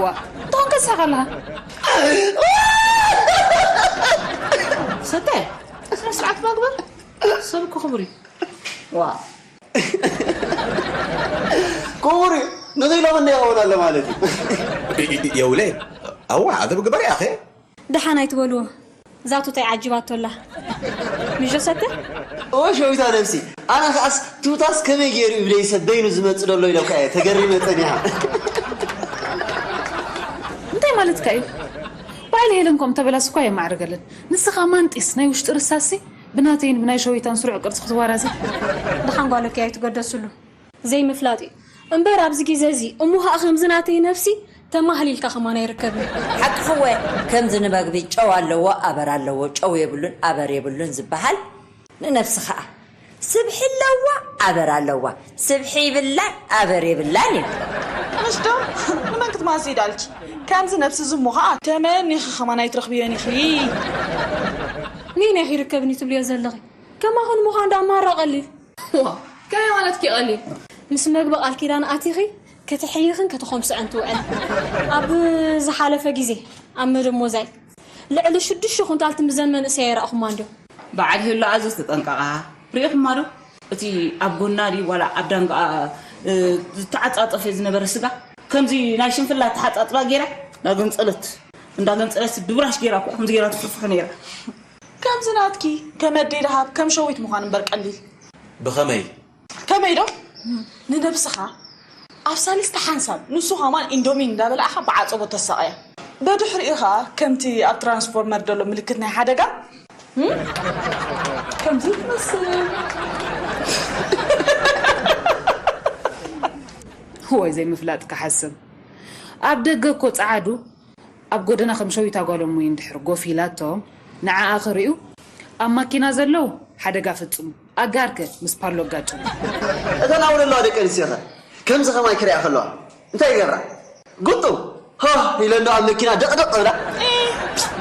ዋ እንተኾንከ ዝሳኻ ኣለኻ? ሰተ፣ ስነ ስርዓት ማግበር ሰብ እኮ ክቡር እዩ። ዋ ክቡር እዩ። ንኽኢሎም እንደ ይኸውን ኣሎ ማለት እዩ። የውለ፣ ኣዋ ኣደብ ግበር ያኸ። ደሓን ኣይትበልዎ። ዛቱ ታይ ዓጂባቶ ኣላ። ምሽ ዶ ሰተ? ኦ ሸዊታ ነብሲ፣ ኣነ ከኣስ ቱታስ ከመይ ገይሩ እዩ ብደይ ሰደይኑ ዝመጽእ ደሎ ኢለካ እየ ተገሪመ ጸኒሓ። እንታይ ማለትካ እዩ? በዓል ሄለን ከም ተበላስ እኳ የማዕርገለን። ንስኻ ማንጢስ ናይ ውሽጢ ርሳሲ ብናተይን ብናይ ሸዊታን ስሩዕ ቅርጺ ክትዋራዘ። ደሓን ጓለኪ ኣይትገደስሉ። ዘይምፍላጥ እዩ እምበር ኣብዚ ግዜ እዚ እሞ ኸኣ ከምዚ ናተይ ነብሲ ተማህሊልካ ከማን ኣይርከብን። ሓቅኺ እወ፣ ከምዚ ንመግቢ ጨው ኣለዎ ኣበር ኣለዎ፣ ጨው የብሉን ኣበር የብሉን ዝበሃል ንነብሲ ኸኣ ስብሒ ኣለዋ ኣበር ኣለዋ፣ ስብሒ ይብላን ኣበር የብላን እዩ። ምሽ ዶ ንመን ክትማሲ ዳልኪ ከምዚ ነብሲ ዝሞ ኸኣ ተመኒኺ ኸማን ኣይትረኽብዮን ኢኺ። ኒን ኢኺ ይርከብኒ ትብልዮ ዘለኺ ከማኹን ምዃን ዶ ኣማራ ቀሊል። ዋ ከመይ ማለት ኪ ቀሊል? ምስ መግቢ ቃል ኪዳን ኣቲኺ ክትሕይኽን ክትኾምስዐን ትውዕል። ኣብ ዝሓለፈ ግዜ ኣብ መደብ ሞዛይ ልዕሊ ሽዱሽተ ኩንታል ትምዘን መንእሰይ ኣይረኣኹማ እንድዮም። በዓል ሄሎ ኣዘዝ ተጠንቀቓ ሪኢኹማ ዶ? እቲ ኣብ ጎና ድዩ ዋላ ኣብ ዳንጋኣ ዝተዓጻጸፈ ዝነበረ ስጋ ከምዚ ናይ ሽንፍላ ተሓጻጽባ ገይራ እንዳገንጸለት እንዳገንጸለት ብብራሽ ገይራ እኮ ከምዚ ገይራ ትፍሕፍሑ ነይራ። ከምዚ ናትኪ ከም ኣደይ ደሃብ ከም ሸዊት ምዃን እምበር ቀሊል። ብኸመይ? ከመይ ዶ? ንነብስኻ ኣብ ሳልስቲ ሓንሳብ ንሱ ኸማን ኢንዶሚን እንዳበላዕኻ ብዓጸቦ ተሳቕያ። በድሕሪኡ ኸኣ ከምቲ ኣብ ትራንስፎርመር ደሎ ምልክት ናይ ሓደጋ እም? ከምዚ ትመስል። ወይ ዘይምፍላጥካ ሓስም። ኣብ ደገ እኮ ጸዓዱ ኣብ ጎደና ከም ሸዊታ ጓሎም ወይ እንድሕር ጎፍ ኢላቶም ንዓኣ ክርእዩ ኣብ ማኪና ዘለዉ ሓደጋ ፈጽሙ ኣጋርከ ምስ ፓሎ ኣጋጭሙ። እተን ኣብኡ ዘለዋ ደቂ ኣንስትዮኸ ከምዚ ከማይ ክሪኣ ከለዋ እንታይ ይገብራ? ግጡም ሃህ ኢለን ዶ ኣብ መኪና ደቕደቕ ክብላ?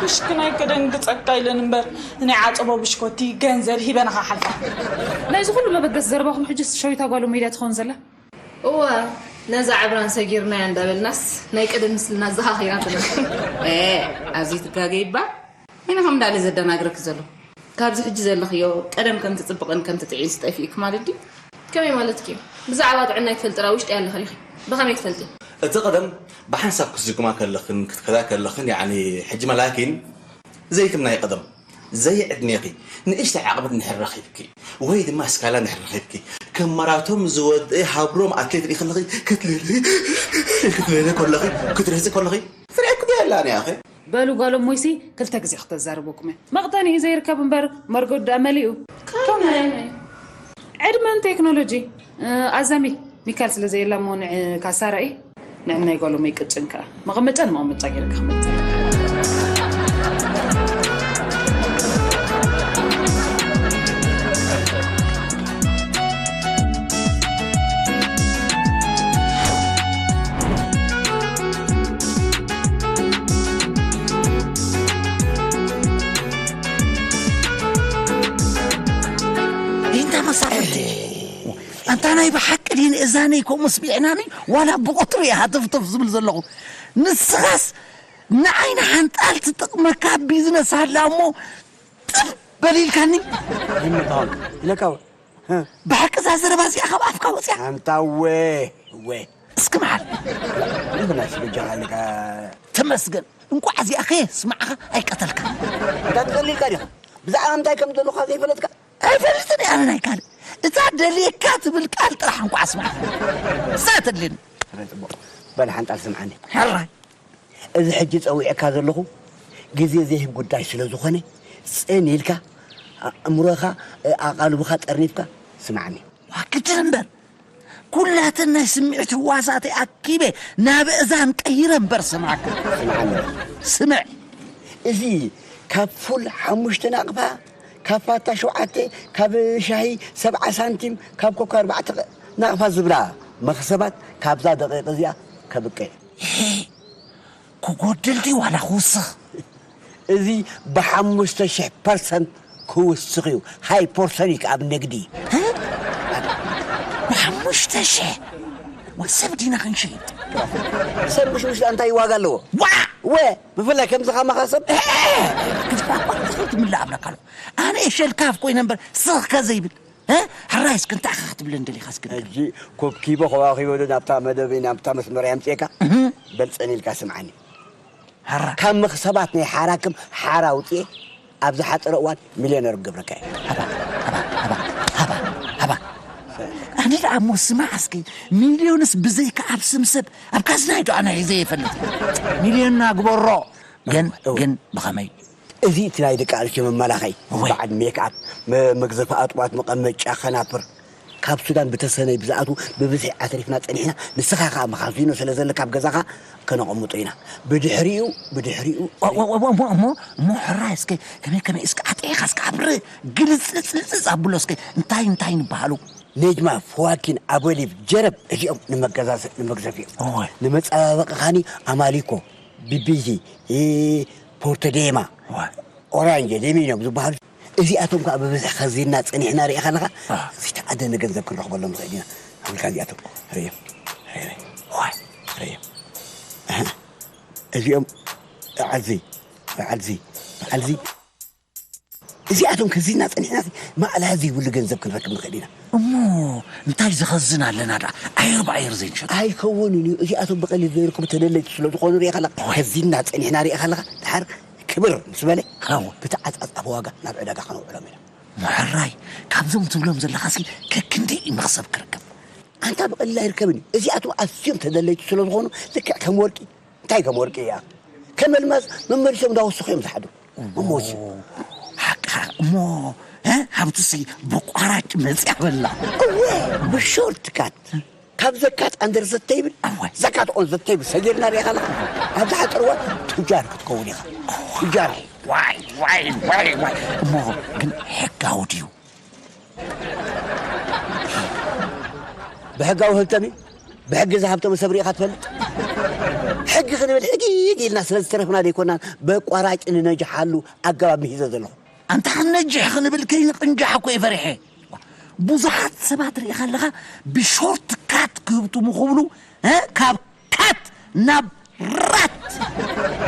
ምሽክናይ ከደንግጸካ ኢለን እምበር ንናይ ዓጸቦ ብሽኮቲ ገንዘብ ሂበን እኻ ሓልፋ። ናይዚ ኩሉ መበገሲ ዘረባኹም ሕጅስ ሸዊታ ጓሎም ኢላ ትኸውን ዘላ? እወ ነዛ ዕብራን ሰጊርናያ እንዳበልናስ ናይ ቀደም ምስልና ኣዘኻኺራትና። ኤእ ኣብዚ ትጋገይ እባ መን ኢኻ እንዳለ ዘደናግረኪ ዘሎ? ካብዚ ሕጂ ዘለኽዮ ቀደም ከም ትጽብቕን ከም ትጥዕይንስ ጠፊእኪ ማለት ድዩ? ከመይ ማለትኪ እዩ? ብዛዕባ ጥዕናይ ትፈልጢ ራውሽጢ ኣለኺ ኢኺ። ብኸመይ ትፈልጢ? እቲ ቀደም ብሓንሳብ ክትዝግማ ከለኽን ክትከዳ ከለኽን ያዕኒ ሕጂ መላኪን ዘይክም ናይ ቀደም ዘይዕድሜኺ ንእሽተይ ዓቕበት እንድሕር ረኺብኪ ወይ ድማ እስካላ እንድሕር ረኺብኪ ከም ማራቶም ዝወድእ ሃብሮም ኣትሌት ርኢ ከለኺ ክትልሊ ክትልሊ ከለኺ ክትርህፂ ከለኺ ትርኤኩ ዶ የላን ያኺ በሉ ጓሎም ሞይሲ ክልተ ግዜ ክተዛርበኩም እየ። መቕጠኒ እዩ ዘይርከብ እምበር መርገዱ ደኣ መሊኡ። ከመይ? ዕድመን ቴክኖሎጂ ኣዛሚ ሚካል ስለ ዘየላ እሞ ንዕ ካሳራኢ ንዕናይ ጓሎም ኣይቅጭን ከኣ መቐመጫ ንመቐመጫ ገይረ ክኽመጥ ኣንታ ናይ ብሓቂ ድዩ ንእዛነይ ከምኡ ስሚዕናኒ? ዋላ ብቑጥሪ እየ ሃተፍተፍ ዝብል ዘለኹ። ንስኻስ ንዓይ ንሓንጣል ትጥቕመካ ቢዝነስ ኣላ እሞ ጥብ በል ኢልካኒ። ይምታውን ኢለካ። ብሓቂ እዛ ዘረባ እዚኣ ካብ ኣፍካ ወፅያ? ኣንታ ወ ወ እስኪ መዓል። ንብናሽ በጃኻ ኢልካ። ተመስገን። እንቋዕ እዚኣ ከየስማዕኻ ኣይቀተልካ። እንታይ ትጸሊ ኢልካ ዲኻ? ብዛዕባ እንታይ ከም ዘለኻ ዘይፈለጥካ? ኣይፈልጥን እየ ኣነ ናይ ካልእ። እታ ደልየካ ትብል ቃል ጥራሕ እንቋዕ ኣስማዕኻ። እዛ ተድልየኒ። ጽቡቕ። በል ሓንጣል ስምዓኒ። ሕራይ። እዚ ሕጂ ጸዊዐካ ዘለኹ ግዜ ዘይህብ ጉዳይ ስለ ዝኾነ፣ ጽን ኢልካ፣ ኣእምሮኻ፣ ኣቓልቦኻ ጠርኒፍካ ስምዓኒ። ዋ፣ ግድን እምበር። ኩላተን ናይ ስምዒት ህዋሳተይ ኣኪበ ናብ እዛን ቀይረ እምበር ስምዓካ። ስምዓኒ። ስምዕ። እዚ ካብ ፉል ሓሙሽተ ናቕፋ፣ ካብ ፋታ ሸውዓተ፣ ካብ ሻሂ ሰብዓ ሳንቲም፣ ካብ ኮካ ኣርባዕተ ናቕፋ ዝብላ መኽሰባት ካብዛ ደቂቕ እዚኣ ከብቅዕ። ክጎድል ድዩ ዋላ ክውስኽ? እዚ ብሓሙሽተ ሽሕ ፐርሰንት ክውስኽ እዩ። ሃይፐርሶኒክ ኣብ ንግዲ። እ? ብሓሙሽተ ሽሕ? ወ-፣ ሰብ ዲና ክንሸይጥ? ሰብ ምሽምሽ እንታይ ዋጋ ኣለዎ? ዋ! ወ፣ ብፍላይ ከምዚ ከማኻ ሰብ። እ፣ ክትፋ እኳ ትኽእል ትምላእ ኣብለካ ኣለኹ። ኣነ ሸልካፍ ኮይነ እምበር ስኽ ከዘይብል። እ? ሕራይ እስኪ እንታይ ኢኻ ክትብለኒ ደሊኻ እስኪ ንገር። ሕጂ ኮብኪበ ኮባኺበ ዶ ናብታ መደበይ ናብታ መስመር የምጽኤካ? እህ። በል ጸኒልካ ስምዓኒ። ሕራ። ካብ መኽሰባት ናይ ሓራክም ሓራ ኣውጽኤ ኣብ ዝሓጸረ እዋን ሚልዮነር ክገብረካ እየ። ሃባ፣ ሃባ፣ ሃባ፣ ሃባ፣ ሃባ። ኣነ ደኣ እሞ ስማዕ እስኪ፣ ሚልዮንስ ብዘይካ ኣብ ስም ሰብ ኣብ ካዝናይ ዶ ኣነ ሒዘ ይፈልጥ? ሚልዮንና ግበሮ። ግን፣ እወ። ግን ብኸመይ? እዚ እቲ ናይ ደቂ ኣንስትዮ መመላኸዒ፣ እወ። በዓል ሜክኣፕ፣ መ-፣ መግዘፊ ኣጥዋት፣ መቐመጫ ከናፍር፣ ካብ ሱዳን ብተሰነይ ብዝኣትዉ ብብዝሒ ኣትሪፍና ጸኒሕና፣ ንስኻ ከኣ መኻዚኖ ስለ ዘለካ ኣብ ገዛኻ ከነቐምጦ ኢና። ብድሕሪኡ፣ ብድሕሪኡ፣ ዋ፣ ዋ፣ ዋ፣ ዋ፣ እሞ፣ እሞ፣ እሞ ሕራይ እስከ ከመይ፣ ከመይ እስከ ኣጥዒኻ እስከ ኣብርህ፣ ግልጽልጽልጽ ኣብሎ እስከ እንታይ፣ እንታይ ንበሃሉ? ነጅማ፣ ፍዋኪን፣ ኣቦሊቭ፣ ጀረብ፣ እዚኦም ንመገዛዘ-፣ ንመግዘፊ እዮም። እወ። ንመጸባበቒ ኻኒ ኣማሊኮ፣ ቢቢጂ፣ እ፣ ፖርቶዴማ፣ እወ። ኦራንጀ፣ ሌሚኖም ዝበሃሉ። እዚኣቶም ከኣ ብብዝሒ ኸዚንና ጸኒሕና ርኢኻ ኣለኻ። አ። ዝተኣደነ ገንዘብ ክንረኽበሎም ንኽእል ኢና። ኣምልካ እዚኣቶም። ርእዮም። ርእዮም። ዋይ። ርእዮም። ኣሃ። እዚኦም በዓልዚ፣ በዓልዚ፣ በዓልዚ። እዚኣቶም ከዚንና ጸኒሕና ማእላ ዘይብሉ ገንዘብ ክንረክብ ንኽእል ኢና። እሞ እንታይ ዝኸዝን ኣለና ደኣ? ኣየር ብኣየር ዘይንሸጦ? ኣይከውንን እዩ። እዚኣቶም ብቐሊል ዘይርከቡ ተደለይቲ ስለ ዝኾኑ ርኢኻ ኣለኻ። ከዚንና ጸኒሕና ርኢኻ ኣለኻ። ድሓር ክብር ምስ በለ፣ ሃው። ብተዓጻጻፊ ዋጋ ናብ ዕዳጋ ከነውዕሎም ኢና። ምሕራይ፣ ካብዞም ትብሎም ዘለኻሲ ከክንደይ እዩ መኽሰብ ክርከብ? ኣንታ ብቐሊል ኣይርከብን እዩ። እዚኣቶም ኣዝዮም ተደለይቲ ስለ ዝኾኑ ልክዕ ከም ወርቂ። እንታይ ከም ወርቂ እያ? ከም ኣልማዝ መመሊሶም እንዳወሰኹ እዮም ዝሓድሩ። መመወሲ። ሓቅኻ እሞ፣ እ? ሃብቱሲ ብቋራጭ መጽያ በላ። እወ፣ ብሾርት ካት። ካብ ዘካት ኣንደር ዘተይብል፣ እወ። ዘካት ኦን ዘተይብል ሰጊርና ርኢኻ ኣለኻ። ኣብ ዝሓጸር እዋን ቱጃር ክትከውን ኢኻ። ቱጃር። ዋይ፣ ዋይ፣ ዋይ፣ ዋይ። እሞ ግን ሕጋዊ ድዩ? ብሕጋዊ ህብተም እዩ። ብሕጊ ዝሃብተመ ሰብ ርኢኻ ትፈልጥ? ሕጊ ክንብል ሕጊ ኢልና ስለ ዝተረፍና ዘይኮናን፣ በቋራጭ ንነጅሓሉ ኣገባብ ምሂዘ ዘለኹ። ኣንታ ክንነጅሕ ክንብል ከይንቕንጃሕ እኮ እየ ፈሪሐ። ብዙሓት ሰባት ርኢኻ ኣለኻ፣ ብሾርት ካት ክህብትሙ ክብሉ፣ እ፣ ካብ ካት ናብ ራት።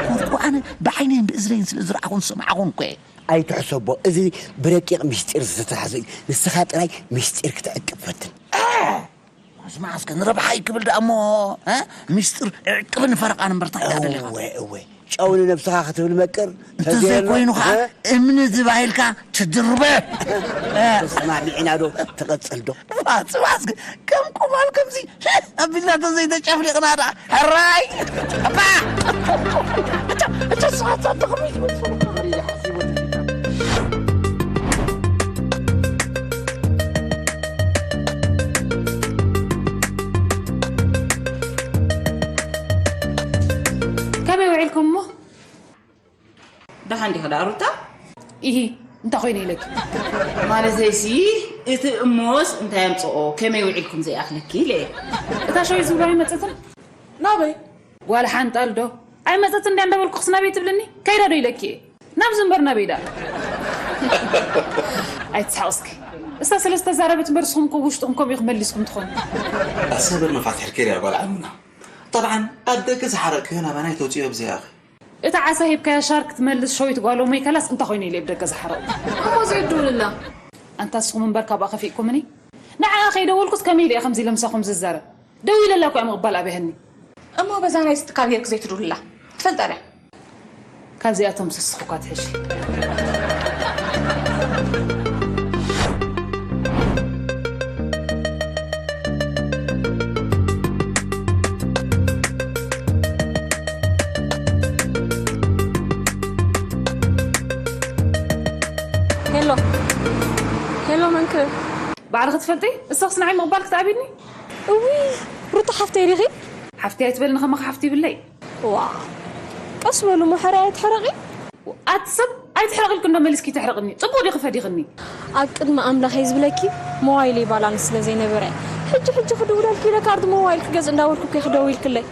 ኮርኩ ኣነ ብዓይነይን ብእዝነይን ስለ ዝረኣኹን ዝሰማዕኹን እኮ እየ። ኣይትሕሰቦ፣ እዚ ብረቂቕ ምስጢር ዝተታሕዘ እዩ። ንስኻ ጥራይ ምስጢር ክትዕቅብ ፈትን። ስማዕ እስከ፣ ንረብሓይ ክብል ደኣ እሞ፣ እ? ምስጢር ዕቅብን ፈረቓን እምበር እንታይ ደኣ ደሊኻ? እወ፣ እወ። ጨው ንነብስኻ ክትብል መቅር፣ እንተዘይኮይኑ ተዘየሎ፣ ኸዓ እ? እምኒ ዝባይልካ ትድርበ። እ? ተሰማሚዕና ዶ? ትቐጽል ዶ? ስማዕ እስከ፣ ከም ቁማል ከምዚ ኣቢልና ተዘይተጨፍሊቕና ደኣ ሕራይ! እባ! እታ፣ እታ ስኻት ኣታ ከመይ ትመስል? ከመይ ውዒልኩም እሞ? ደሓን ዲኺ ደኣ ሩታ? ኢሂ፣ እንታይ ኮይነ ኢለኪ? ማለተይሲ፣ እቲ እሞስ እንታይ ኣምጽኦ? ከመይ ውዒልኩም ዘይኣኽለኪ ኢለ እየ። እታ ሸዊት ዝብሎ ኣይመጸትን? ናበይ? ጓል ሓንጣል ዶ? ኣይመጸትን እንድያ እንዳበልኩኽስ ናበይ ትብልኒ? ከይዳ ዶ ኢለኪ እየ? ናብዚ እምበር ናበይ ደኣ? ኣይትስሓቕ እስኪ። እሳ ስለ ዝተዛረበት እምበር ንስኹም እኮ ውሽጥኹም ከምኡ ኢኹም መሊስኩም ትኾኑ። ኣሰብር መፋትሕ ኬር እያ ጓል ዓሙና። ጠብዓን ኣብ ደገ ዝሓረቅክዮ ናባናይ ተውፅዮ ብዘይ ኣኺ። እታ ዓሳ ሂብካያ ሻርክ ትመልስ ሸዊት ጓል እሞ ይከላስ እንታይ ኮይኑ ኢለ ኣብ ደገ ዝሓረቁ። እሞ ዘይድውልላ። ኣንታ ንስኹም እምበር ካብኣ ከፊእኩምኒ። ንዓኣ ከይደወልኩስ ከመይ ኢለ እየ ከምዚ ኢለ ምሳኹም ዝዛረብ? ደዊለላ እኮ እያ ምቕባል ኣብያሃኒ። እሞ በዛ ናይ ስትካል ጌርክ ዘይትድውልላ? ትፈልጣ ድያ? ካብዚኣቶም ስስኹኳ ትሕሺ። ሄሎ ሄሎ መንክ ባዕልኺ ትፈልጢ? እሶኽስ ንዓይ ምቕባል ክትኣብኒ? እውይ ሩታ ሓፍተይ ዲኺ? ሓፍቲ ኣይትበልኒ ከማኻ ሓፍቲ ይብለይ። ዋ ቀስ በሉ መሐራ ኣይትሕረቂ። ኣቲ ሰብ ኣይትሕረቅልክ እንዶ መሊስኪ ትሕረቅኒ ጽቡቅ ዲኺ ፈዲኽኒ። ኣብ ቅድሚ ኣምላኽ እየ ዝብለኪ ሞባይለይ ባላንስ ስለ ዘይነበረ ሕጂ ሕጂ ክድውለልኪ ኢለ ካርድ ሞባይል ክገዝእ እንዳበልኩ እኮ ክደውልክለይ።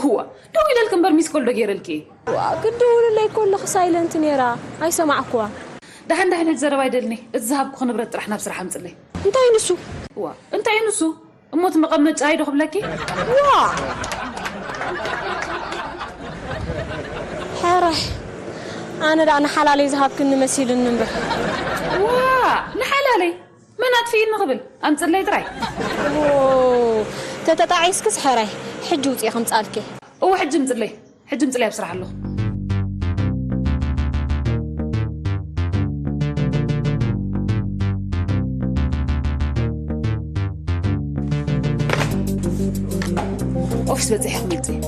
እዋ ደው ኢለልክ እምበር ሚስኮል ዶ ገይረልኪ? ዋ ክድውልለይ ከለኺ ሳይለንት ነይራ ኣይሰማዕኩዋ። ዳሕን ዳሕን ሕጂ ዘረባ ኣይደልኒ። እቲ ዝሃብኩኺ ንብረት ጥራሕ ናብ ስራሕ ኣምፅለይ። እንታይ ንሱ? እዋ እንታይ ንሱ? እሞ እቲ መቐመጫ ኣይዶ ክብለኪ? ዋ! ሕራይ ኣነ ደኣ ንሓላለይ ዝሃብክኒ መሲሉኒ እምበር። ዋ ንሓላለይ መን ኣጥፊእኒ ክብል ኣምፅለይ ጥራይ። ዎ ተተጣዒስክስ ሕራይ ሕጂ ውፅእ ከምፃልኪ። እወ ሕጂ ምፅለይ ሕጂ ምፅለይ ኣብ ስራሕ ኣለኹ። ኦፊስ በፂሐ ክመፅእ።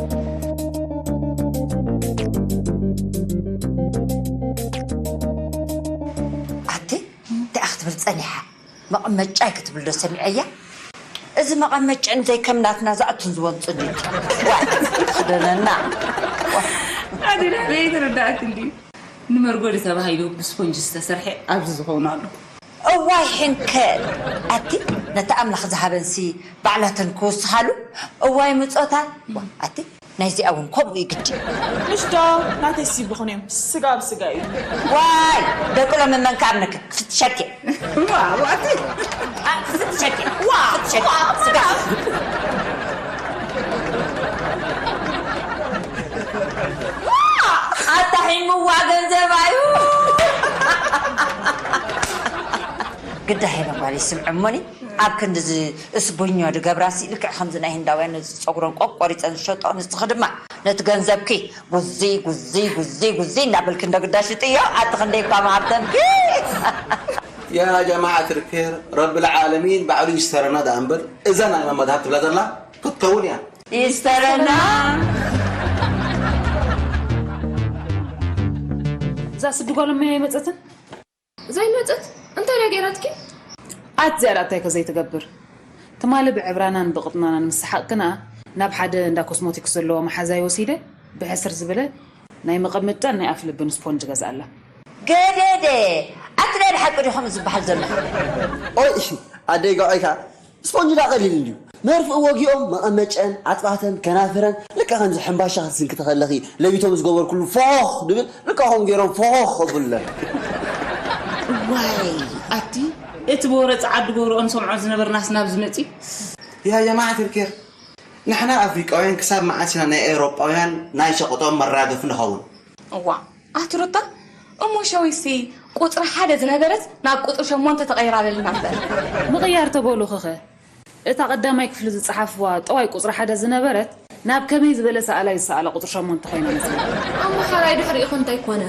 ኣቲ እንታይ ክትብል ፀኒሓ? መቐመጫይ ክትብል ዶ ሰሚዐያ? እዚ መቐመጭ እንተይ ከም ናትና ዝኣቱን ዝወፅን እዩ። ዋ ክደነና። ኣዴና ዘይተረዳእክ እንዲ ንመርጎዲ ተባሂሉ ብስፖንጅ ዝተሰርሐ ኣብዚ ዝኸውን ኣሎ። እዋይ ሕንከል ኣቲ ነቲ ኣምላኽ ዝሃበንሲ ባዕላተን ክውስኻሉ። እዋይ ምጾታ። ዋ ኣቲ ናይዚኣ እውን ከምኡ እዩ ግዲ። ምሽ ዶ ናተይ ሲብኹን እዮም ስጋ ብስጋ እዩ። ዋይ ደቅሎ ምመን ከኣምነክ ክትሸኪ። ዋ ዋቲ ክትሸኪ ዋ ክትሸኪ ስጋ። ኣታሒምዋ ገንዘብ ኣዩ። ግዳ ሄለን ጓል ይስምዕ እሞኒ ኣብ ክንዲ እዚ እስቦኞ ድገብራሲ ልክዕ ከምዚ ናይ ህንዳውያን ነዚ ፀጉረን ቆቆሪፀን ዝሸጦ ንስኺ ድማ ነቲ ገንዘብኪ ጉዚ ጉዚ ጉዚ ጉዚ እናበልኪ እንደ ግዳ ሽጥዮ ኣቲ ክንደይ እኳ መሃብተንኪ። يا جماعة الخير رب العالمين ባዕሉ ይስተረና ደኣ እምበር እዛ ናይ መመድሃብ ትብላ ዘላ ክትከውን እያ። ይስተረና። እዛ ስዲ ጓል እመይ ኣይመፀትን? ዘይመፀት እንታይ ደኣ ገይራትኪ? ኣት ዝያዳ እንታይ ከ ዘይትገብር? ትማሊ ብዕብራናን ብቕጥናናን ምስ ሰሓቕክና ናብ ሓደ እንዳ ኮስሞቲክስ ዘለዎ መሓዛይ ወሲደ ብሕስር ዝበለ ናይ መቐመጫን ናይ ኣፍ ልብን ስፖንጅ ገዝኣላ። ገደደ ኣቲ ናይ ብሓቂ ዶ ከምኡ ዝበሃል ዘሎ? ኦይ ኣደይ ጋዖይካ ስፖንጅ ዳ ቀሊል እንድዩ መርፍእ ወጊኦም መቐመጨን ዓጥባተን ከናፍረን ልካ ከምዚ ሕምባሻ ክትስንክቲ ከለኺ ለቢቶም ዝገበርኩሉ ፎኽ ድብል ልካ ከም ገይሮም ፎኽ ከብሉለን። ዋይ ኣቲ እቲ ብወረ ጸዓዱ ገብርኦ ንሰምዖ ዝነበርናስ ናብዚ መጺ። يا جماعة الخير ንሕና ኣፍሪቃውያን ክሳብ መዓስ ኢና ናይ ኤውሮጳውያን ናይ ሸቕጦም መራገፊ ንኸውን? እዋ ኣቲ ሩታ እሞ ሸዊሲ ቁፅሪ ሓደ ዝነበረት ናብ ቁፅሪ ሸሞንተ ተቐይራ በልና እምበር። ምቕያር ተበሉ ኸኸ እታ ቀዳማይ ክፍሊ ዝፀሓፍዋ ጠዋይ ቁፅሪ ሓደ ዝነበረት ናብ ከመይ ዝበለ ሰኣላይ ዝሰኣላ ቁፅሪ ሸሞንተ ኮይና መፅያ። ኣምሓራይ ድሕሪኡ እንታይ ኮነ?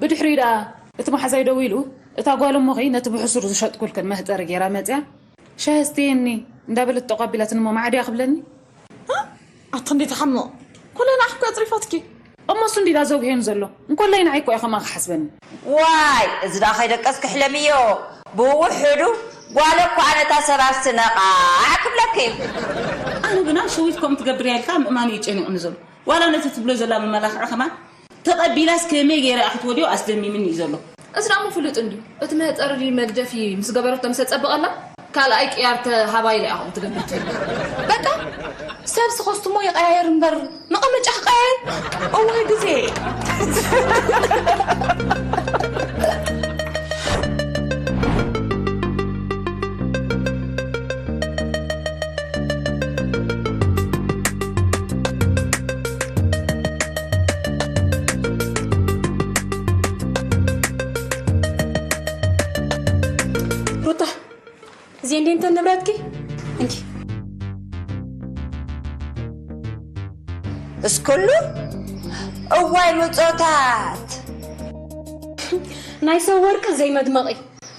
ብድሕሪኡ ደኣ እቲ መሓዛይ ደዊሉ እታ ጓል እሞኺ ነቲ ብሕሱር ዝሸጥኩልክን መህጠሪ ገይራ መፅያ ሻሂ ኣስትየኒ እንዳበለት ተቋቢላትኒ እሞ ማዕድያ ክብለኒ። ኣቲ ክንደይ ትሓምቕ ኩለና ኣሕኮ ኣፅሪፋትኪ። እሞ እሱ እንዲዳ ዘጉሄን ዘሎ እንኮላይ ንዓይ እኮ እያ ከምኣ ክሓስበኒ። ዋይ እዚ ደኣ ከይደቀስ ክሕለምዮ ብውሕዱ ጓለ እኮ ኣነታ ሰባት ስነቓዕ ክብለኪ እዩ። ኣነ ግና ሸዊት ከምኡ ትገብር እያ ኢልካ ምእማኑ እዩ ጨኒቑኒ ዘሎ ዋላ ነቲ ትብሎ ዘላ መመላኽዒ ከማን ተቐቢላስ ከመይ ገይረ ክትወድዮ ኣስደሚምኒ እዩ ዘሎ። እዚ ደኣ እሞ ፍሉጥ እንድዩ። እቲ መህጠሪ ድዩ መግደፊ ምስ ገበረቶ ምስ ኣጸበቐላ ካልኣይ ቅያር ተሃባ ኢላ እያ ከምኡ ትገብር ትህሉ። በቃ ሰብሲ ኮስትሞ ይቐያየር እምበር መቐመጫ ክቐያየር እዋይ ግዜ። ዜን ዴንተን ንብረትኪ እንኪ። እስኩሉ እዋይ ብጾታት። ናይ ሰብ ወርቂ ዘይመድመቒ።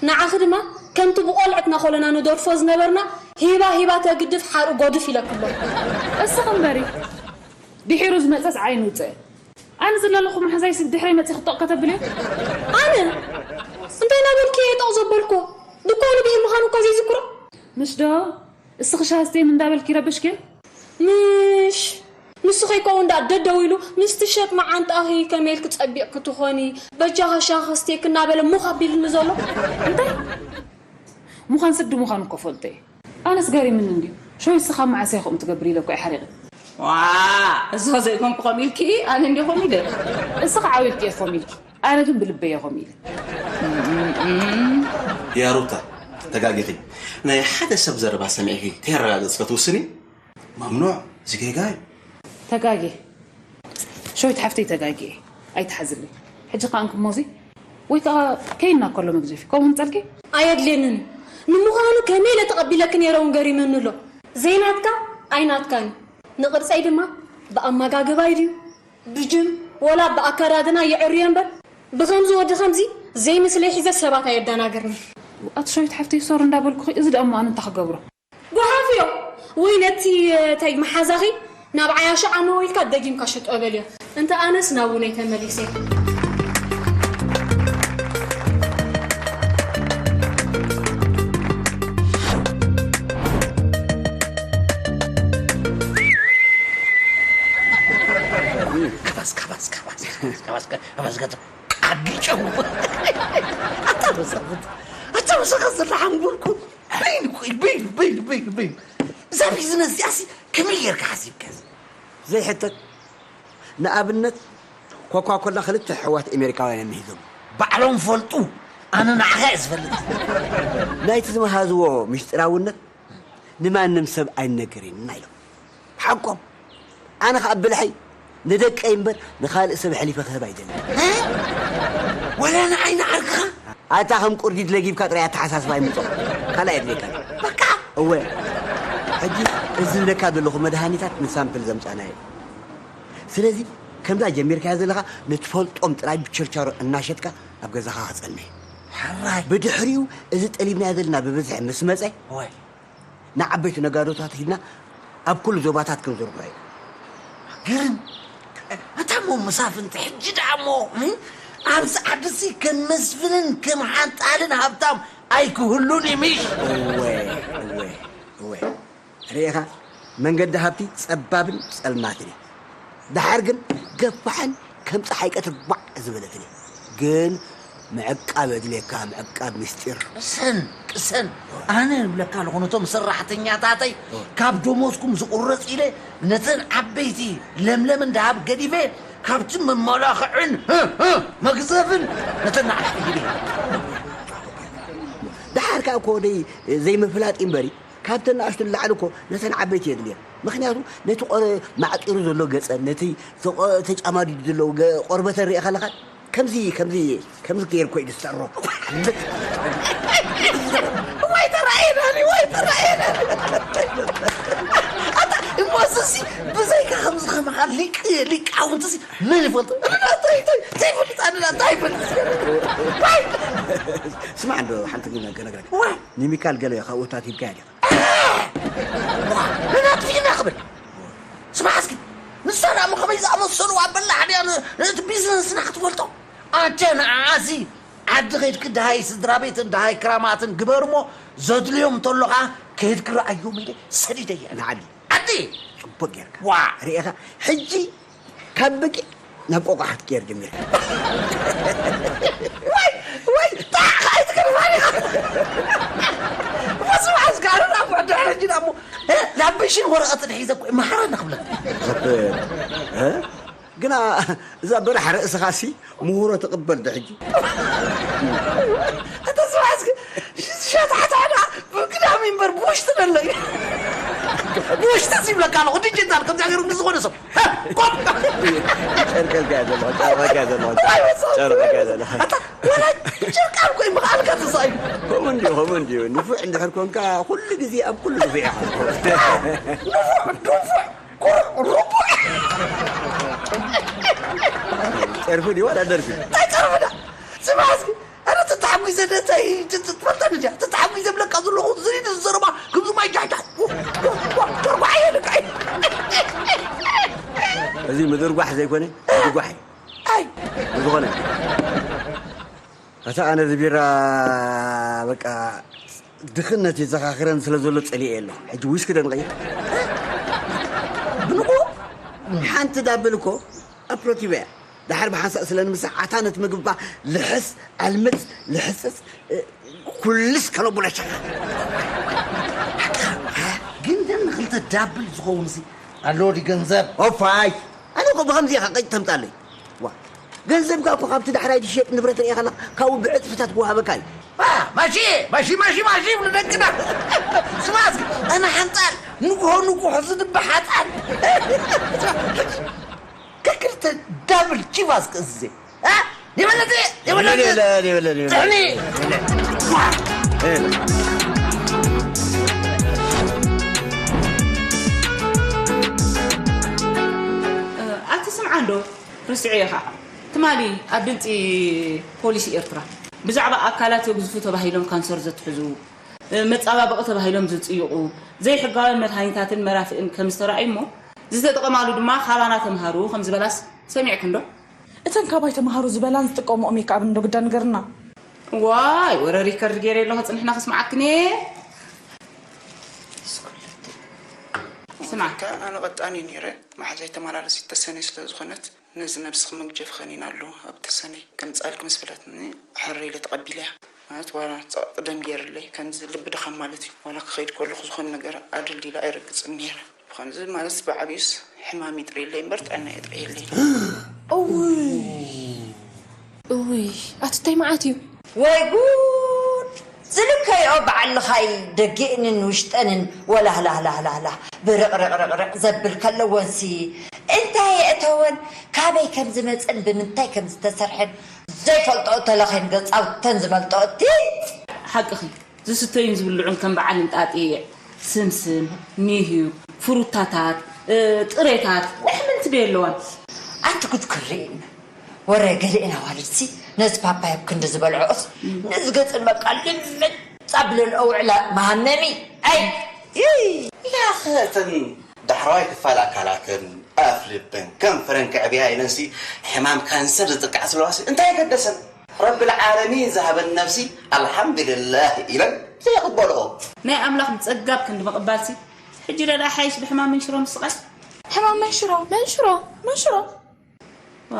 ንዓኺ ድማ ከምቲ ብቆልዕትና ኮለና ንደርፎ ዝነበርና፣ ሂባ ሂባ ተግድፍ ሓርኡ ጎድፍ ኢለክሎ። እስኺ እምበሪ፣ ድሒሩ ዝመጸስ ዓይኑ ውጽእ። ኣነ ዝላለኹ መሓዛይሲ ብድሕረይ መጺኺ ጦቕ ከተብልዮ? ኣነ እንታይ እናበልኪ እየ ጦቕ ዘበልኩ? ድኳኑ ብሄር ምዃኑ እኳ ዘይዝክሮ። ምሽ ዶ? እስኺ ሻሃ ስተይኒ እንዳበልኪ ረበሽኪ? ምሽ ንሱ ከይከውን ደኣ ደደው ኢሉ ምስቲ ሸጥ መዓንጣኺ ከመይ ኢልኪ ጸቢቕኪ ትኾኒ? በጃኻ ሻሂ ክስቴኪ እናበለ ሙኽ ኣቢልኒ ዘሎ። እንታይ? ምዃን ስዲ ምዃኑ እኮ ፈልጦ እየ። ኣነስ ገሪምኒ እንድዩ። ሾይ እስኻ መዓስ ኢኹም ትገብር ኢለ እኮ እየ ሓሪቐ። ዋ፣ እዛ ዘይኮንኩ ኸም ኢልኪ፣ ኣነ እንዲ ኸም ኢለ። እስኻ ዓው ኢልኪ እየ ኸም ኢልኪ። ኣነ ግን ብልበይ እየ ኸም ኢለ። ያ ሩታ፣ ተጋጊኺ። ናይ ሓደ ሰብ ዘረባ ሰሚዕኺ ከየረጋገጽ ክትውስኒ፣ መምኑዕ፣ እዚ ጌጋ እዩ። ተጋጌ። ሸዊት ሓፍተይ ተጋጌ። ኣይትሓዝለይ። ሕጂ ከኣ እንክሞዚ ወይ ከኣ ከይና ከሎ መግዘፊ። ከምኡ ምጸልኪ? ኣየድልየንን እዩ። ንምዃኑ ከመይ ኢለ ተቐቢለኪ ነይረ እውን ገሪመኒ ኣሎ። ዘይናትካ ኣይናትካን እዩ። ንቕርጸይ ድማ ብኣመጋግባይ ድዩ? ብጅም ወላ ብኣከዳድና የዕርዮ እምበር ብኸምዚ ወዲ ኸምዚ ዘይምስለይ ሒዘ ሰባት ኣየደናግርኒ። ኣቲ ሸዊት ሓፍተይ ሶር እንዳበልኩኺ፣ እዚ ደኣ እሞ ኣነ እንታይ ክገብሮ? ጓሓፍዮ ወይ ነቲ፣ እንታይ፣ መሓዛኺ ናብ ዓያሹ ዓመወ ኢልካ ደጊምካ ሽጦ በልዮ። እንተ ኣነስ ናብ ውነይ ተመሊሰ። ካባስ፣ ካባስ፣ ካባስ፣ ካባስ፣ ካባስ፣ ካባስ፣ ካባስ፣ ኣታ መሳፍንት፣ ኣታ መሳኻ ዘላ ሓንጎልኩም። በይኑ እኮ እዩ፣ በይኑ፣ በይኑ፣ በይኑ፣ በይኑ። እዛ ቢዝነስ እዚኣሲ ከመይ ጌርካ ሓሲብካ? ዘይሕተት። ንኣብነት፣ ኮካ ኮላ ክልተ ኣሕዋት ኣሜሪካውያን እዮም ሂዞም። ባዕሎም ፈልጡ፣ ኣነ ንዓኻ እየ ዝፈልጥ። ናይቲ ዝመሃዝዎ ምስጢራውነት ንማንም ሰብ ኣይነገርን ኢና ኢሎም። ሓቆም። ኣነ ኸኣ ብልሐይ ንደቀይ እምበር ንኻልእ ሰብ ኣሕሊፈ ክህብ ኣይደልን። እ? ወላ ንዓይ ንዓርክኻ? ኣታ ከም ቁርዲድ ለጊብካ ጥራይ ኣተሓሳስባ ኣይምጾ። ካልእ የድልየካ። በቃ። እወ። ሕጂ እዚ ዝብለካ ዘለኹ መድሃኒታት ንሳምፕል ዘምጻናዮ። ስለዚ ከምዛ ጀሚርካያ ዘለኻ ንትፈልጦም ጥራይ ብቸርቻሮ እናሸጥካ ኣብ ገዛኻ ክጸንሕ። ሕራይ። ብድሕሪኡ እዚ ጠሊብናዮ ዘለና ብብዝሒ ምስ መጸ፣ ወይ። ንዓበይቲ ነጋዶታት ሂብና ኣብ ኩሉ ዞባታት ክንዝርግሖ ኢና። ግርም። ኣታ እሞ መሳፍንቲ፣ ሕጂ ደኣ እሞ፣ እም? ኣብዚ ዓድሲ ከም መስፍንን ከም ሓንጣልን ሃብታም ኣይክህሉን እዩ፣ ምሽ? እወ፣ እወ፣ እወ። ርኢኻ፣ መንገዲ ሃብቲ ጸባብን ጸልማትን እዩ። ደሓር ግን ገፋሕን ከም ጸሓይ ቀትሪ ባዕ ዝበለትን እየ። ግን ምዕቃብ የድልየካ፣ ምዕቃብ ምስጢር። ቅሰን፣ ቅሰን። ኣነ እብለካ ኣለኹ፣ ነቶም ሰራሕተኛታተይ ካብ ደሞዝኩም ዝቑረጽ ኢለ ነተን ዓበይቲ ለምለምን ደሃብ ገዲፈ፣ ካብቲ መመላኽዕን፣ ህ፣ ህ፣ መግዘፍን ነተን ንኣሽቱ ሂበ። ደሓር ከኣ እኮ ደይ ዘይምፍላጥ እዩ እምበሪ፣ ካብተን ንኣሽቱ ንላዕሊ እኮ ነተን ዓበይቲ የድልየን። ምኽንያቱ ነቲ ቆረ-፣ ማዕጢሩ ዘሎ ገጸን፣ ነቲ ተቆ-፣ ተጫማዲዱ ዘሎ ገ-፣ ቆርበተን ርኢኻ ኣለኻ? ከምዚ፣ ከምዚ፣ ከምዚ ገይሩ እኮ እዩ ዝሰሮ። ወይ ተራእየናኒ፣ ወይ ተራእየናኒ። ኣታ እሞ እሱሲ ብዘይካ ከምዚ ከማኻ ሊቅ፣ ሊቃውንትሲ መን ይፈልጦ? እንታይ፣ እንታይ፣ እንታይ ይፈልጥ? ኣነ እንታይ ይፈልጥ? ወይ! ስማዕ እንዶ ሓንቲ ነገር ክነግረካ። ወይ! ንሚካል ገለ ካብኡታት ሂብካያ ዲኻ? ንናትፊና ክብል። ስማዕ እስኪ፣ ንሳ ደኣ እሞ ከመይ ዝኣመሰሉ ኣበላሕ ድያ ን-፣ ነቲ ቢዝነስና ክትፈልጦ? ኣንተ ንዓኣሲ ዓዲ ከይድኪ ደሃይ ስድራ ቤትን ደሃይ ክራማትን ግበር እሞ፣ ዘድልዮም እንተሎ ኸዓ ከይድኪ ረኣዮም ኢለ ሰዲደያ። ንዓዲ? ዓዲ! ጽቡቕ ጌርካ። ዋ! ርኤኻ፣ ሕጂ ካብ በጊዕ ናብ ቆቋሕ ክትቀየር ጀሚርካ። ወይ፣ ወይ፣ ጣዕ፣ ኣይትገርፋኒ ኢኻ። በስመ ኣብ፣ ጋር ናብ ወዲ ሕጂ ደሞ፣ እ፣ ላብሽን ወረቐትን ሒዘ እኮ መሓረኒ ክብለካ። ዘበ-፣ እ? ግና እዛ በራሕ ርእስኻሲ ምሁሮ ትቕበል ዶ ሕጂ? ኣታ ስማዕ እስኪ፣ ሸታሕታሕ ደኣ ብግዳም እምበር ብውሽጢ ደሎ እዩ። ብውሽጢ ይብለካ ኣለኹ፣ ዲጂታል ከምዚኣ ገይሩ ንዝኾነ ሰብ። ሀ፣ ቆም! ጨርቀልካ እያ ዘለኻ፣ ጨርቀልካ እያ ዘለኻ፣ ጨርቀልካ እያ ዘለኻ። ኣታ፣ ወላ ጨርቃ እኮ እዩ፣ ምኽኣልካ ተሳኢኑ። ከምኡ እንዲኹም እንዲሁ ንፉዕ እንድሕር ኮንካ ኩሉ ግዜ ኣብ ኩሉ ንፉዕ ኢኻ። ንፉዕ፣ ድንፉዕ፣ ኩሩዕ፣ ርቡዕ። ጸርፊ ድዩ ዋላ ደርፊ? እንታይ ጸርፊ ዳ? ስማ እስኪ፣ ኣነ ተተሓጒሰ ነታይ ትፈልጠኒ ድያ? ተተሓጒሰ ብለካ ዘለኹ ዝሪድ ዘረባ ከምዚ ማይ ጃሕጃሕ። ተርጓሕ እየ ደቃ። እዚ ምድርጓሕ ዘይኮነ ምድጓሕ እዩ። ኣይ። ዝኾነ። ኣታ ኣነ እዚ ቢራ በቃ ድኽነት የዘኻኽረን ስለ ዘሎ ጸሊኤ ኣለኹ። ሕጂ ዊስኪ ዶ ንቐይር? ብንቑ ሓንቲ ዳብል እኮ ኣፕሮቲቭ እያ። ድሓር ብሓንሳእ ስለ ንምሳሕ ኣታ ነቲ ምግብባ ልሕስ፣ ኣልምጽ፣ ልሕስስ፣ እ፣ ኩልስ ከነቡለሸኻ። ግን ደም ንኽልተ ዳብል ዝኸውን ሲ ኣሎ ዲ ገንዘብ? ኦፋይ! ኣነ እኮ ብኸምዚ ኢኻ ቀጭ ተምጻለይ። ዋ፣ ገንዘብካ እኮ ካብቲ ዳሕራይ ዝሸጥ ንብረት ርኢኻ ኣለኻ፣ ካብኡ ብዕጽፍታት ክወሃበካ እዩ። ዋ፣ ማሺ፣ ማሺ፣ ማሺ፣ ማሺ ይብሉ ደቅና። ስማ እስኪ፣ ኣነ ሓንጻል፣ ንግሆ ንግሆ ዝድቢ ሓጻል። ከክልተ ዳብል ቺቫ እስኪ እዜ። እ? የበለጠ፣ የበለጠ። የበለ፣ የበለ፣ የበለ። ጥዕኒ። የበለ። ዋ። የበለ። ኣቲ ስምዓ እንዶ፣ ርስዐዮ ኸዓ። ትማሊ ኣብ ድምጺ ፖሊስ ኤርትራ ብዛዕባ ኣካላት የጉዝፉ ተባሂሎም ካንሰር ዘትሕዙ፣ መጻባበቒ ተባሂሎም ዝጽይቑ፣ ዘይሕጋውያን መድሃኒታትን መራፍእን ከም ዝተራእዩ እሞ፣ ዝተጠቐማሉ ድማ ካባና ተምሃሩ ከም ዝበላስ ሰሚዕክንዶ? እተን ካባይ ተምሃሩ ዝበላን ዝጥቀምኦ ሜክኣፕ እንዶ ግዳ ንገርና። ዋይ፣ ወረ ሪከርድ ገይረ ኣለኹ፣ ጽንሕና ክስምዓክን እየ። ስማዕ። ኣነ ቀጣኒ ነይረ፣ መሓዛይ ተመላለሲት ተሰነይ ስለ ዝኾነት፣ ነዚ ነብስኺ መግጀፊ ኸኒን ኣሎ፣ ኣብ ተሰነይ ከምጻልኪ ምስ በለትኒ፣ ሕር ኢለ ተቐቢለያ። ማለት፣ ዋላ ጸቕጢ ደም ገይርለይ፣ ከምዚ ልቢ ድኻም ማለት እዩ። ዋላ ክኸይድ ከለኹ ዝኾነ ነገር ኣድልዲለ ኣይረግጽን ነይረ። ብኸምዚ ማለት ብዓብዩስ ሕማም ይጥርየለይ እምበር ጥዕና የጥርየለይ። እውይ፣ እውይ፣ ኣቲ እንታይ መዓት እዩ? ወይ ጉድ! ዝልከይኦ በዓል ልኻይ ደጊእንን ውሽጠንን ወላህላህላህላህላህ ብርቕርቕርቕርቕ ዘብል ከለወንሲ እንታይ የእተወን፣ ካበይ ከም ዝመጽን ብምንታይ ከም ዝተሰርሐን ዘይፈልጥኦ ተለኸን ገጻውተን ዝመልጥኦ እቲ። ሓቅኺ፣ ዝስተዩን ዝብልዑን ከም በዓል እንጣጢዕ፣ ስምስም፣ ኒህዩ፣ ፍሩታታት፣ እ፣ ጥሬታት፣ ኣሕምልቲ ዶ የለዋን? ኣንቲ ጉድ ክርኢና። ወረ ገሊኤን ኣዋልድሲ ነዚ ፓፓያ ኣብ ክንዲ ዝበልዕኦስ፣ ነዚ ገጽን በቃ ልምጽ ኣብለንኦ ውዕላ መሃመሚ። ኣይ! ይይ! ያኸ እተን ዳሕረዋይ ክፋል ኣካላተን፣ ኣፍ ልበን፣ ከንፈረን ከዕብያ ኢለንሲ ሕማም ካንሰር ዝጥቃዕ ስለዋሲ እንታይ ገደሰን? ረብል ዓለሚን ዝሃበን ነብሲ ኣልሓምዱልላህ ኢለን ዘይቕበልኦ። ናይ ኣምላኽ ብጸጋብ ክንዲ ምቕባልሲ፣ ሕጂ ደኣ ሓይሽ ብሕማም መንሽሮ ምስቓይ። ሕማም መንሽሮ፣ መንሽሮ፣ መንሽሮ። ዋ፣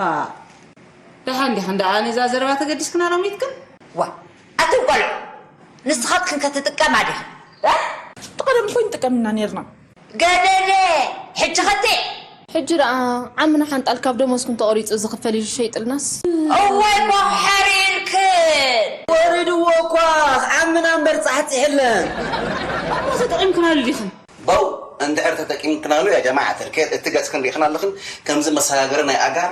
ደሓን ዲኽን ደኣ ነዛ ዘረባ ተገዲስክና ሎሚትክን? ዋ፣ ኣትን ቆልዑ፣ ንስኻትክን ከ ትጥቀማ ዲኽን? እ? እቲ ቀደም እኮ ንጥቀም ኢና ነርና። ገለለ፣ ሕጂ ኸቴ? ሕጂ ደኣ ዓምና ሓንጣል ካብ ደሞዝክን ተቖሪጹ ዝኽፈል ኢሉ ሸይጥልናስ። እዋይ፣ ጓሕ ሓሪርክን። ወሪድዎ እኳ፣ ዓምና እምበር ጻሕጺሕለን። እሞ ተጠቒምክናሉ ዲኽን? በው፣ እንድሕር ተጠቂምክናሉ፣ ያ ጀማዓ ተልኬት፣ እቲ ገጽክን ርኢኽና ኣለኽን፣ ከምዚ መሰጋገሪ ናይ ኣጋር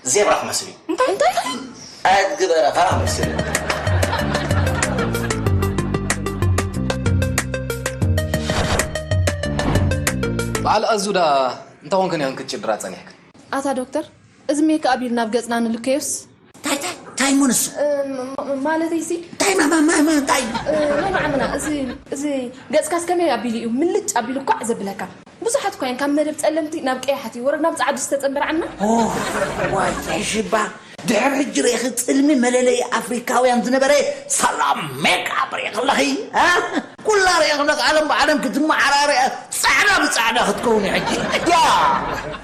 ዜብራ ክመስል እዩ። እንታይ? እንታይ? ኣድጊ በረኻ ክመስል እዩ። በዓል ኣዙ ደኣ እንታይ ኮንክን ኢኽን ክትጭድራ ጸኒሕክን? ኣታ ዶክተር፣ እዚ ሜክኣፕ ኢሉ ናብ ገጽና ንልከዮስ? ታይ፣ ታይ፣ ታይ እሞ ንሱ? እ፣ ም-፣ ም-፣ ማለተይሲ እንታይ፣ ማ-፣ ማ-፣ ማ-፣ ማ-፣ እንታይ? እ፣ ኖ፣ ንዓምና፣ እዚ፣ እዚ ገጽካስ ከመይ ኣቢሉ እዩ ምልጭ ኣቢሉ ኳዕ ዘብለካ? ብዙሓት እኳ እየን ካብ መደብ ጸለምቲ ናብ ቀያሕቲ፣ ወረ ናብ ጻዕዱ ዝተጸንበራ ዓምና። ኦ፣ ዋይ፣ ሕሽባ፣ ድሕሪ ሕጂ ርኢኺ ጽልሚ መለለዪ ኣፍሪካውያን ዝነበረ ሰላም ሜክኣፕ ርኢኺ ኣለኺ፣ እ? ኩላ ርኢኺ ኣለኺ፣ ዓለም ብዓለም ክትመዓራረያ፣ ጻዕዳ ብጻዕዳ ክትከውን እዩ ሕጂ። ያ፣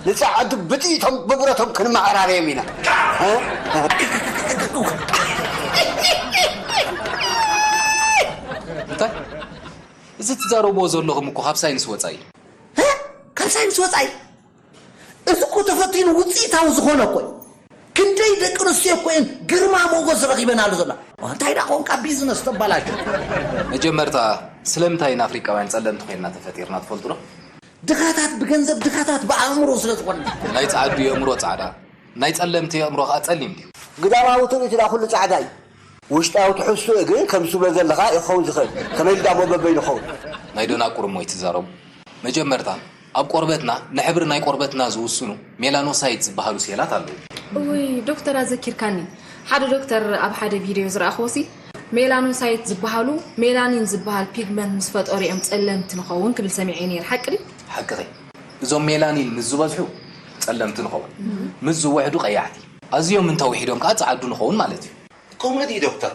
ንጻዕዱ ብጥይቶም ብብረቶም ክንመዓራረዮም ኢና። እ? እንታይ? እዚ ትዛረብዎ ዘለኹም እኮ ካብ ሳይንስ ወጻኢ እዩ። እ? ካብ ሳይንስ ወጻኢ? እዚ እኮ ተፈቲኑ ውጽኢታዊ ዝኾነ እኮ እዩ። ክንደይ ደቂ ኣንስትዮ እኮ እየን ግርማ ሞገስ ረኺበናሉ ዘላ። እንታይ ደኣ ኮንካ ቢዝነስ ተባላሹ? መጀመርታ ስለምንታይ ኢና ኣፍሪቃውያን ጸለምቲ ኮይንና ተፈጢርና ትፈልጡ ዶ? ድኻታት ብገንዘብ ድኻታት ብኣእምሮ ስለ ዝኾንና። ናይ ጻዕዱ የእምሮ ጻዕዳ፣ ናይ ጸለምቲ የእምሮ ከኣ ጸሊም ድዩ? ግዳማዊ ትርኢት ደኣ ኩሉ ጻዕዳ እዩ። ውሽጣዊ ትሕዝትኡ ግን ከም ዝብሎ ዘለኻ ይኸውን ዝኽእል። ከመይ ኢሉ ደኣ እሞ በበይኑ ይኸውን? ናይ ደናቁር እሞ ኣይትዛረቡ። መጀመርታ ኣብ ቆርበትና ንሕብሪ ናይ ቆርበትና ዝውስኑ ሜላኖሳይት ዝበሃሉ ሴላት ኣለዉ። እውይ ዶክተር ኣዘኪርካኒ። ሓደ ዶክተር ኣብ ሓደ ቪድዮ ዝረኣኽዎሲ ሜላኖሳይት ዝበሃሉ ሜላኒን ዝበሃል ፒግመንት ምስ ፈጠሩ እዮም ጸለምቲ ንኸውን ክብል ሰሚዐ ነይረ። ሓቂ ድዩ? ሓቅኺ። እዞም ሜላኒን ምስ ዝበዝሑ ጸለምቲ ንኸውን። ምስ ዝውሕዱ ቀያሕቲ። ኣዝዮም እንተውሒዶም ከኣ ጸዓዱ ንኸውን ማለት እዩ። ከምኡ ድዩ ዶክተር?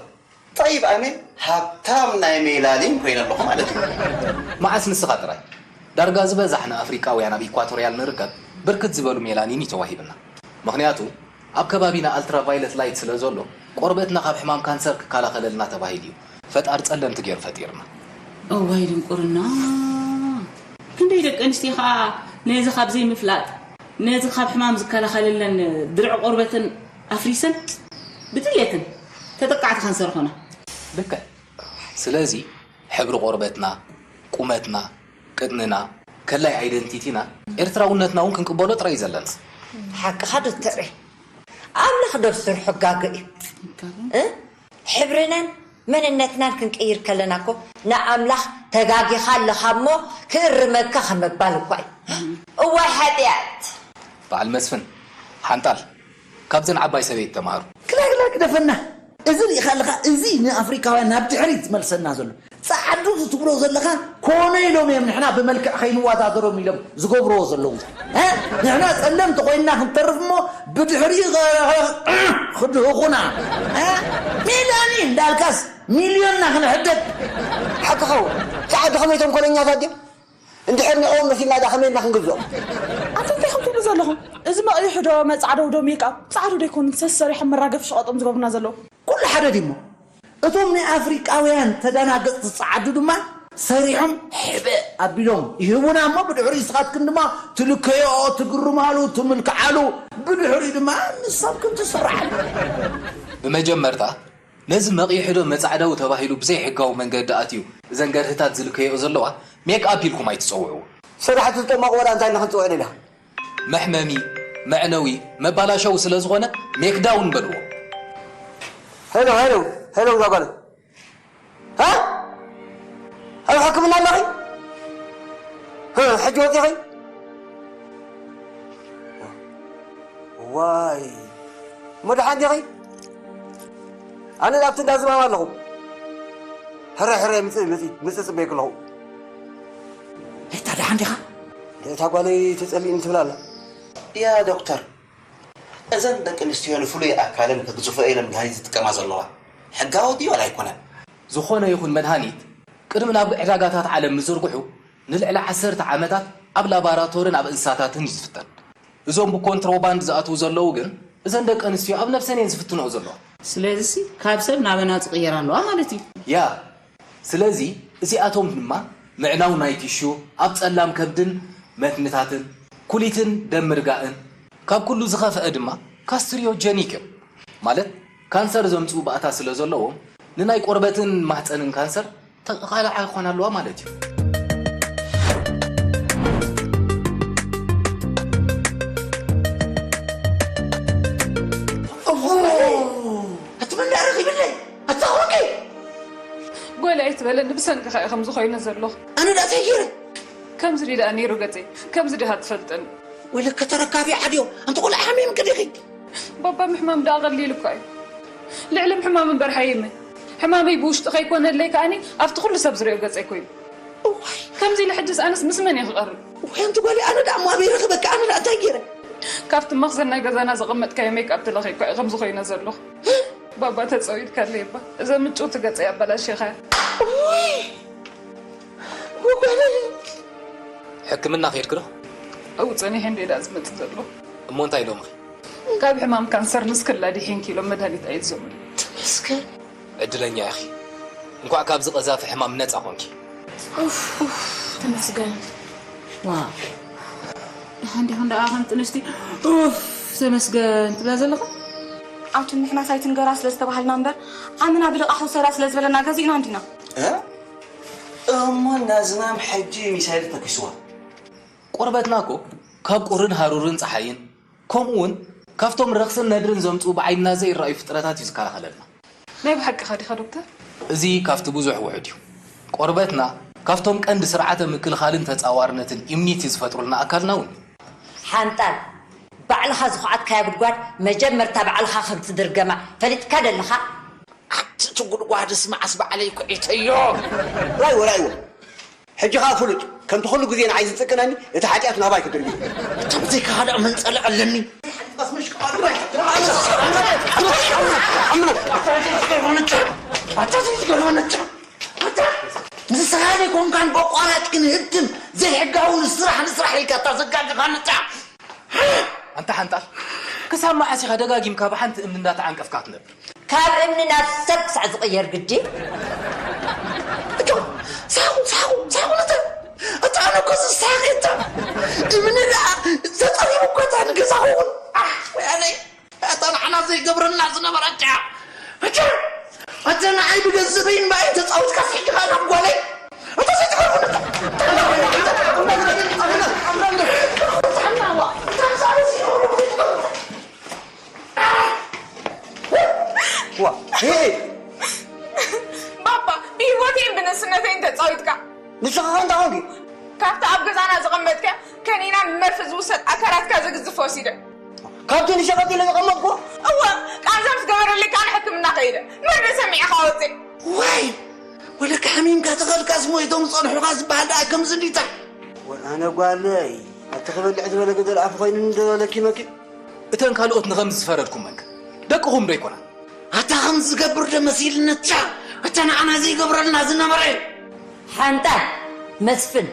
ጠይብ ኣነ ሃብታም ናይ ሜላኒን ኮይነ ኣለኹ ማለት እዩ። መዓስ ንስኻ ጥራይ? ዳርጋ ዝበዛሕና ኣፍሪቃውያን ኣብ ኢኳቶርያል ንርከብ ብርክት ዝበሉ ሜላኒን እዩ ተዋሂብና። ምኽንያቱ ኣብ ከባቢና ኣልትራቫይለት ላይት ስለ ዘሎ ቆርበትና ካብ ሕማም ካንሰር ክከላኸለልና ተባሂሉ እዩ ፈጣሪ ጸለምቲ ገይሩ ፈጢርና። እዋይ ድንቁርና! ክንደይ ደቂ ኣንስትዮ ኸኣ ነዚ ካብ ዘይምፍላጥ ነዚ ካብ ሕማም ዝከላኸለለን ድርዒ ቆርበተን ኣፍሪሰን ብድልየተን ተጠቃዕቲ ካንሰር ኾና። ልክዕ። ስለዚ ሕብሪ ቆርበትና፣ ቁመትና፣ ቅጥንና፣ ከላይ ኣይደንቲቲና ኤርትራውነትና እውን ክንቅበሎ ጥራይ እዩ ዘለና። ሓቅኻ ዶክተረይ ኣምላኽ ዶ ብስርሑ ጋገ እዩ እ ሕብርናን መንነትናን ክንቅይር ከለና እኮ ንኣምላኽ ተጋጊኻ ኣለኻ እሞ ክእርመካ ከምባል እኳ እዩ እዋይ ሓጢኣት በዓል መስፍን ሓንጣል ካብዘን ዓባይ ሰበይቲ ተምሃሩ። ክላግላ ግደፈና እዚ ሪኢኻ ኣለኻ እዚ ንኣፍሪካውያን ናብ ድሕሪት ዝመልሰና ዘሎ ፃዓዱ እዚ ትብሎ ዘለኻ ኮነ ኢሎም እዮም ንሕና ብመልክዕ ከይንወዳደሮም ኢሎም ዝገብርዎ ዘለዉ ንሕና ፀለምቲ ኮይንና ክንተርፍ እሞ ብድሕሪኡ ክድህኹና ሜላኒ እንዳልካስ ሚልዮንና ክንሕደግ ሓቅኸው ፃዓዱ ከመይ ተንኮለኛታት ድዮም እንድሕር ንዕኦም መሲልና ዳ ከመይ ኢልና ክንግዝኦም ኣንታ እንታይ ከም ትብሉ ዘለኹም እዚ መቒሑ ዶ መፃዕደው ዶ ሜክኣፕ ፃዕዱ ዶ ኣይኮኑን ሰሰሪሖም መራገፊ ሸቐጦም ዝገብሩና ዘለዉ ኩሉ ሓደ ድዩ እሞ እቶም ናይ ኣፍሪቃውያን ተደናገፅቲ ፀዓዱ ድማ ሰሪሖም ሕበ ኣቢሎም ይህቡና እሞ ብድሕሪኡ ንስኻትክን ድማ ትልከይኦ ትግርማሉ ትምልክዓሉ ብድሕሪኡ ድማ ንሳትክን ትስርዓሉ ብመጀመርታ ነዚ መቒሑ ዶ መፃዕደዊ ተባሂሉ ብዘይሕጋዊ መንገዲ ኣትዩ እዘን ገርህታት ዝልከይኦ ዘለዋ ሜክኣፕ ኢልኩም ኣይትፀውዕዎ። ሰራሕቲ ዝጠመቑ ወላ እንታይ ኢልና ክንፅውዕ ደሊኻ? መሕመሚ፣ መዕነዊ፣ መባላሸዊ ስለዝኾነ ሜክዳውን በልዎ። ሄሎ ሄሎ ሄሎ እዛ ጓል ሃ ኣብ ሕክምና ኣለኺ? ሕጂ ወፂኺ? ዋይ እሞ ደሓን ዲኺ? ኣነ ኣብቲ እንዳ ዝማም ኣለኹ። ሕረ ሕረ ምፅእ ምፅእ ምፅእ ፅበየኪ ኣለኹ። እታ ደሓን ዲኻ? እታ ጓለይ ተፀሊእኒ ትብል ኣላ። ያ ዶክተር፣ እዘን ደቂ ኣንስትዮ ንፍሉይ ኣካለን ከግዝፎ ኢለን መድሃኒት ዝጥቀማ ዘለዋ ሕጋዊ ድዩ ዋላ ኣይኮነን? ዝኾነ ይኹን መድሃኒት ቅድሚ ናብ ዕዳጋታት ዓለም ምዝርግሑ ንልዕሊ ዓሰርተ ዓመታት ኣብ ላባራቶርን ኣብ እንስሳታትን እዩ ዝፍተን። እዞም ብኮንትሮባንድ ዝኣትዉ ዘለዉ ግን እዘን ደቂ ኣንስትዮ ኣብ ነብሰን እየን ዝፍትንኦ ዘለዋ። ስለዚሲ ካብ ሰብ ናብ ኣናጺ ክቕየራ ኣለዋ ማለት እዩ። ያ ስለዚ እዚኣቶም ድማ ምዕናው ናይ ቲሹ ኣብ ጸላም ከብድን መትንታትን፣ ኩሊትን ደም ምርጋእን፣ ካብ ኩሉ ዝኸፍአ ድማ ካስትሪዮጀኒክ እዮም። ማለት ካንሰር ዘምጽኡ ባእታት ስለ ዘለዎም ንናይ ቆርበትን ማህጸንን ካንሰር ተቓላዓይ ክኾና ኣለዋ ማለት እዩ። እሞ እቲ መን ደኣ ረኺብለይ ኣታ ኾንኪ ጓል ኣይትበለኒ ብሰንክኻ እየ ከምዚ ኮይነ ዘለኹ ኣነ ደኣ እንታይ ገይረ ከምዚ ድዩ ደኣ ነይሩ ገፀይ ከምዚ ዲኻ ትፈልጠኒ ወለከ ተረካቢ ዓድዮ ኣንቲ ቆልዓ ሓሚምኪ ዲኺ ባባ ምሕማም ደኣ ቀሊል እኳ እዩ ልዕሊ ምሕማም እምበር ሓይመ ሕማመይ ብውሽጢ ከይኮነለይ ከኣኒ ኣብቲ ኩሉ ሰብ ዝሪኦ ገፀይ ኮይኑ እዋይ ከምዚ ኢለ ሕጅስ ኣነስ ምስ መን እየ ክቐርብ እዋይ ኣንቲ ጓለይ ኣነ ደኣ እሞ ኣበይ ረኽበኪ ኣነ ደኣ እንታይ ገይረ ካብቲ መኽዘን ናይ ገዛና ዘቐመጥካዮ ሜክኣፕ ተለኺ እኳ እየ ከምዚ ኮይነ ዘለኹ ባባ ተፀዊድካለይ እባ እዛ ምጭውቲ ገፀይ ኣበላሺኻያ እዋይ ወጓለይ ሕክምና ከይድኪ ዶ? ኣብኡ ጸኒሐ እንድየ ደኣ ዝመጽእ ዘለኹ። እሞ እንታይ ኢሎምኺ? ካብ ሕማም ካንሰር ንስክላ ዲሒንኪ ኢሎም መድሃኒት ኣእዚዞምለይ። ተመስገን። ዕድለኛ ኢኺ። እንኳዕ ካብዚ ቀዛፊ ሕማም ነጻ ኾንኪ። ኡፍ ኡፍ ተመስገን። ዋእ ደሓን ዲኹም ደኣ ከምቲ ኣንስቲ ኡፍ ተመስገን ትብላ ዘለኹም? ኣቱም ንሕናስ ኣይትንገራ ስለ ዝተባሃልና እምበር ዓምና ብልቓሕ ውሰዳ ስለ ዝበለና ገዚእና እንዲና። እሞ ናዝማም ሕጂ ሚሳይል ተኩስዋ። ቆርበትና እኮ ካብ ቁርን ሃሩርን ጸሓይን ከምኡ እውን ካብቶም ረኽስን ነድርን ዘምጽኡ ብዓይንና ዘይረኣዩ ፍጥረታት እዩ ዝከላኸለልና። ናይ ብሓቅኻ ዲኻ ዶክተር? እዚ ካብቲ ብዙሕ ውሑድ እዩ። ቆርበትና ካብቶም ቀንዲ ስርዓተ ምክልኻልን ተጻዋርነትን ኢምኒቲ ዝፈጥሩልና ኣካልና እውን እዩ። ሓንጣል፣ ባዕልኻ ዝኹዓትካያ ጉድጓድ መጀመርታ ባዕልኻ ከም ትድርገማ ፈሊጥካ ደለኻ? ኣቲ እቲ ጉድጓድስ መዓስ ባዕለይ ኩዒተዮ። ራይዎ ራይዎ፣ ሕጂ ኸኣ ፍሉጥ ከምቲ ኩሉ ግዜ ንዓይ ዝጽቅነኒ እቲ ሓጢኣት ናባይ ክድርቢ። እቶም ዘይከኻልኦ መንጸልኦ ኣለኒ። ንስኻ ዘይኮንካን በቋራጭ ግን ህትም ዘይሕጋዊ ንስራሕ ንስራሕ ኢልካ እታ ዘጋገኻ ንጣ። ኣንታ ሓንጣል፣ ክሳብ መዓስ ኢኻ ደጋጊምካ ብሓንቲ እምኒ እንዳተዓንቀፍካ ትነብር? ካብ እምኒ ናብ ሰብ ክሳዕ ዝቕየር ግዲ። እቶ ሳቑ ሳቑ ሳቑ ነተ እታ ኣነ እኮ ዝሳቂ እታ እምኒ ደኣ ተጠሪቡ እኮ እታ ንገዛ ኸውን። ኣሕ ወያነይ፣ እታ ንዓና ዘይገብረልና ዝነበረ ጫ እታ እታ ንዓይ ብገንዘበይ እምበኣይ ተጻዊትካ ስሒትካ ናብ ጓለይ እታ ዘይትገብሩ ዋ ሄ ባባ ብሂወተይን ብንእስነተይን ተፃዊትካ ንስኻ ከ እንታይ ኮንኪ? ካብቲ ኣብ ገዛና ዘቐመጥካዮ ከኒናን ብመርፊ ዝውሰድ ኣካላትካ ዘግዝፍ ወሲደ ካብቲ ንሸቐጥ ኢለ ዘቐመጥኩ እወ ቃንዛ ምስ ገበረለይ ከዓ ንሕክምና ከይደ መርዶ ሰሚዕኻ ወፅእ ዋይ ወለካ ሓሚምካ ተኸልካስ ሞይቶም ዝፀንሑኻ ዝበሃል ደኣ ከምዚ እንዲታ ኣነ ጓለይ ኣቲ ክበልዕ ዝበለ ገደል ኣፍ ኮይኑኒ ዶ ለኪመኪ እተን ካልኦት ንኸምዚ ዝፈረድኩመን ከ ደቅኹም ዶ ኣይኮናን? ኣታ ከም ዝገብር ዶ መሲልነትሻ እታ ንዓና ዘይገብረልና ዝነበረ ሓንጣል መስፍን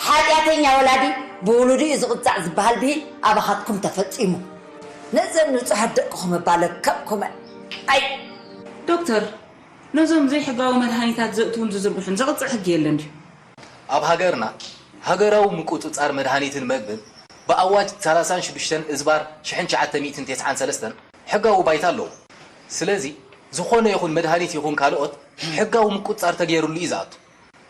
ሓጢኣተኛ ወላዲ ብውሉዱ እዩ ዝቕጻዕ ዝበሃል ብሂል ኣባኻትኩም ተፈጺሙ ነዘን ንጹሓት ደቅኹም እባ ለከብኩመን ኣይ ዶክተር ነዞም ዘይሕጋዊ መድሃኒታት ዘእትውን ዝዝርግሑን ዘቕጽዕ ሕጊ የለን ድዩ? ኣብ ሃገርና ሃገራዊ ምቁጽጻር መድሃኒትን መግብን ብኣዋጅ ሰላሳን ሽዱሽተን እዝባር ሽሕን ትሽዓተ ሚእትን ተስዓን ሰለስተን ሕጋዊ ባይታ ኣለዎ። ስለዚ ዝኾነ ይኹን መድሃኒት ይኹን ካልኦት ሕጋዊ ምቁጽጻር ተገይሩሉ እዩ ዝኣቱ።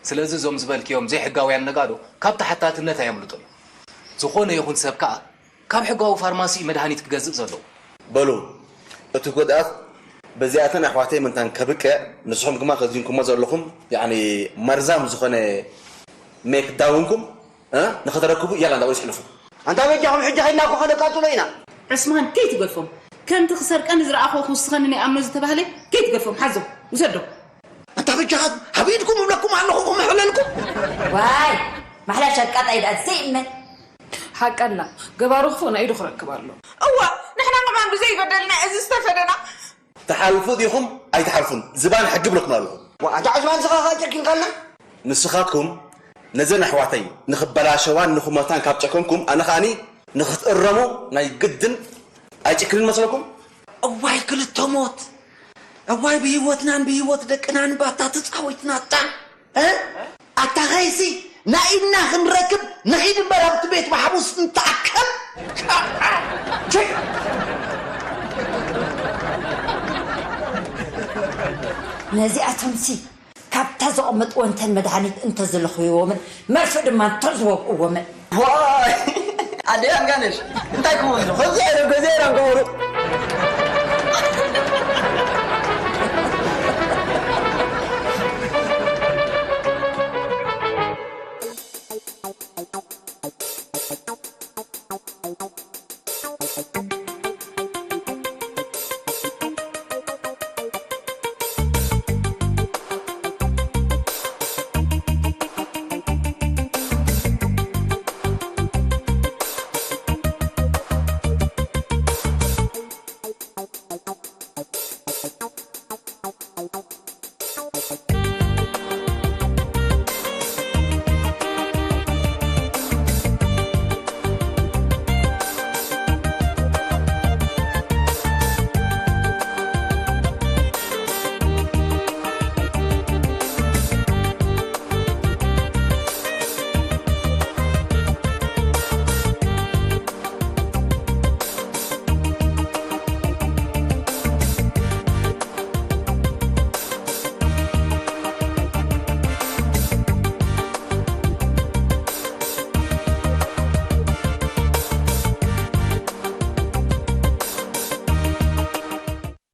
ስለዚ እዞም ዝበልክዮም ዘይሕጋውያን ነጋዶ ካብ ተሓታትነት ኣየምልጡን እዮም። ዝኾነ ይኹን ሰብ ከኣ ካብ ሕጋዊ ፋርማሲ እዩ መድሃኒት ክገዝእ ዘለዎ። በሉ እቲ ጎድኣት በዚኣተን ኣሕዋተይ ምንታን ከብቅዕ ንስኹም ግማ ከዚንኩሞ ዘለኹም ያኒ መርዛም ዝኾነ ሜክ ዳውንኩም እ ንኸተረክቡ ያላ እንዳበሉ ይሕልፉ። ኣንታ በጃኹም ሕጂ ኸይድና እኮ ከነቃጽሎ ኢና። ዕስማን ከይትገድፎም ከምቲ ክሰርቀኒ ዝረኣኹዎ ክውስኸኒ ናይ ኣምኖ ዝተባህለ ከይትገድፎም ሓዞ ውሰዶ። ኣንታ በጃኻት ኣብ ኢድኩም እብለኩም ኣለኹ ክምሕለልኩም። ዋይ ማሕላ ሸቃጣይ ደኣ ዘይእመን ሓቀና ገባሩ ክፉእ ናይ ኢዱ ክረክብ ኣሎ። እዋ ንሕና ከማን ብዘይ በደልና እዚ ዝተፈደና ትሓልፉ ዲኹም ኣይትሓልፉን ዝባን ሕጊ ብለኩም ኣለኹ። ዋእ ኣታ ዑስማን ንስኻ ኸኣ ጨኪንካልና። ንስኻትኩም ነዘን ኣሕዋተይ ንኽበላሸዋን ንኽሞታን ካብ ጨከንኩም ኣነ ኸኣኒ ንኽትእረሙ ናይ ግድን ኣይጭክንን መስለኩም? እዋይ ክልተ ሞት እዋይ ብህይወትናን ብህይወት ደቅናን ባታ ተጻዊትና ኣታ እ ኣታ ኸይሲ ናይ ኢድና ክንረክብ ንኺድ እምበር ኣብቲ ቤት ማሕቡስ ንተኣከብ ነዚኣቶምሲ ካብታ ዘቐመጥወን ተን መድሃኒት እንተዝልኽይዎምን መርፍእ ድማ እንተዝወግእዎምን ዋይ ኣደይ ኣልጋነሽ እንታይ ክኾኑ ከምዚ ዓይነት ገዜ ኢና ንገብሩ